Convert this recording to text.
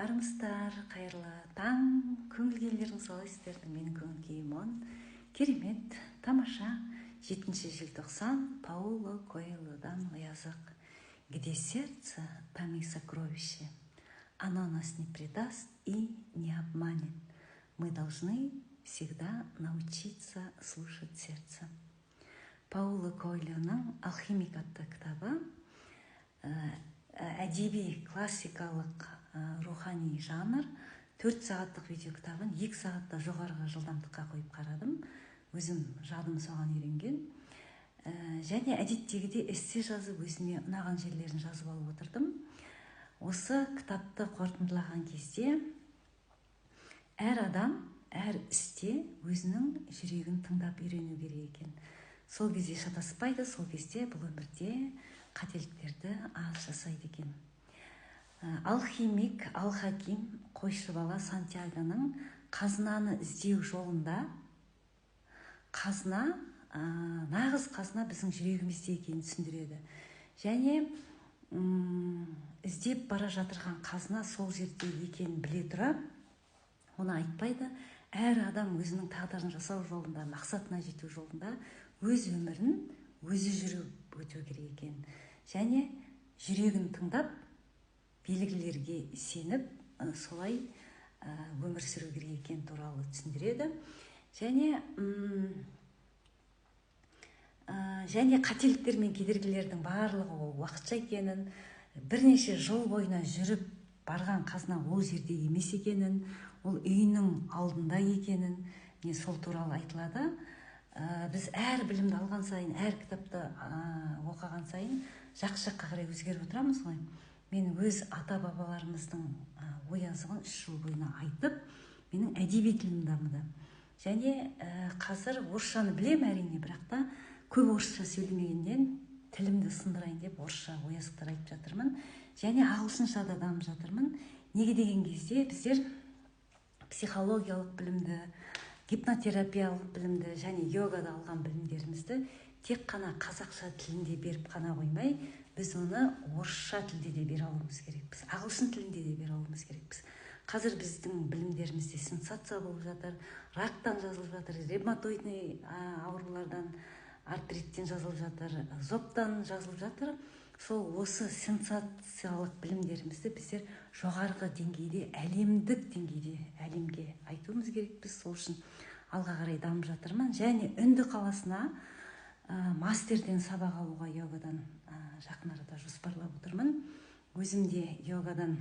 Армысыздар, қайырлы таң! Көңіл күйлеріңіз қалай сіздердің? Менің көңіл күйім оң, керемет, тамаша. 7 желтоқсан. Пауло Коэльодан оязық: «Где сердце, там и сокровище. Оно нас не предаст и не обманет. Мы должны всегда научиться слушать сердце». Пауло Коэльоның «Алхимик» атты кітабы әдеби классикалық, рухани жанр. 4 сағаттық видео кітабын 2 сағатта жоғарғы жылдамдыққа қойып қарадым, өзім жадым соған үйренген. Және әдеттегідей эссе жазып, өзіме ұнаған жерлерін жазып алып отырдым. Осы кітапты қорытындылаған кезде, әр адам әр істе өзінің жүрегін тыңдап үйрену керек екен. Сол кезде шатаспайды, сол кезде бұл өмірде қателіктерді аз жасайды екен. Алхимик Алхаким қойшы бала Сантьягоның қазынаны іздеу жолында қазына, нағыз қазына біздің жүрегімізде екенін түсіндіреді және іздеп бара жатырған қазына сол жерде екенін біле тұра, оны айтпайды. Әр адам өзінің тағдырын жасау жолында, мақсатына жету жолында өз өмірін өзі жүріп өту керек екен және жүрегін тыңдап, белгілерге сеніп, солай өмір сүру керек екені туралы түсіндіреді. Және қателіктер мен кедергілердің барлығы ол уақытша екенін, бірнеше жыл бойына жүріп барған қазына ол жерде емес екенін, ол үйінің алдында екенін, міне, сол туралы айтылады. Біз әр білімді алған сайын, әр кітапты оқыған сайын жақсы жаққа қарай өзгеріп отырамыз ғой. Мен өз ата бабаларымыздың оязығын 3 жыл бойына айтып, менің әдеби тілім дамыды. Және қазір орысшаны білемін, әрине, бірақ та көп орысша сөйлемегеннен тілімді сындырайын деп орысша оязықтар айтып жатырмын және ағылшынша да дамып жатырмын. Неге деген кезде, біздер психологиялық білімді, гипнотерапиялық білімді және йогада алған білімдерімізді тек қана қазақша тілінде беріп қана қоймай, біз оны орысша тілде де бере алуымыз керекпіз, ағылшын тілінде де бере алуымыз керекпіз. Қазір біздің білімдерімізде сенсация болып жатыр: рактан жазылып жатыр, ревматоидный аурулардан, артриттен жазылып жатыр, зобтан жазылып жатыр. Сол осы сенсациялық білімдерімізді біздер жоғарғы деңгейде, әлемдік деңгейде әлемге айтуымыз керекпіз. Сол үшін алға қарай дамып жатырмын және Үнді қаласына мастерден сабақ алуға йогадан жақын арада жоспарлап отырмын. Өзім де йогадан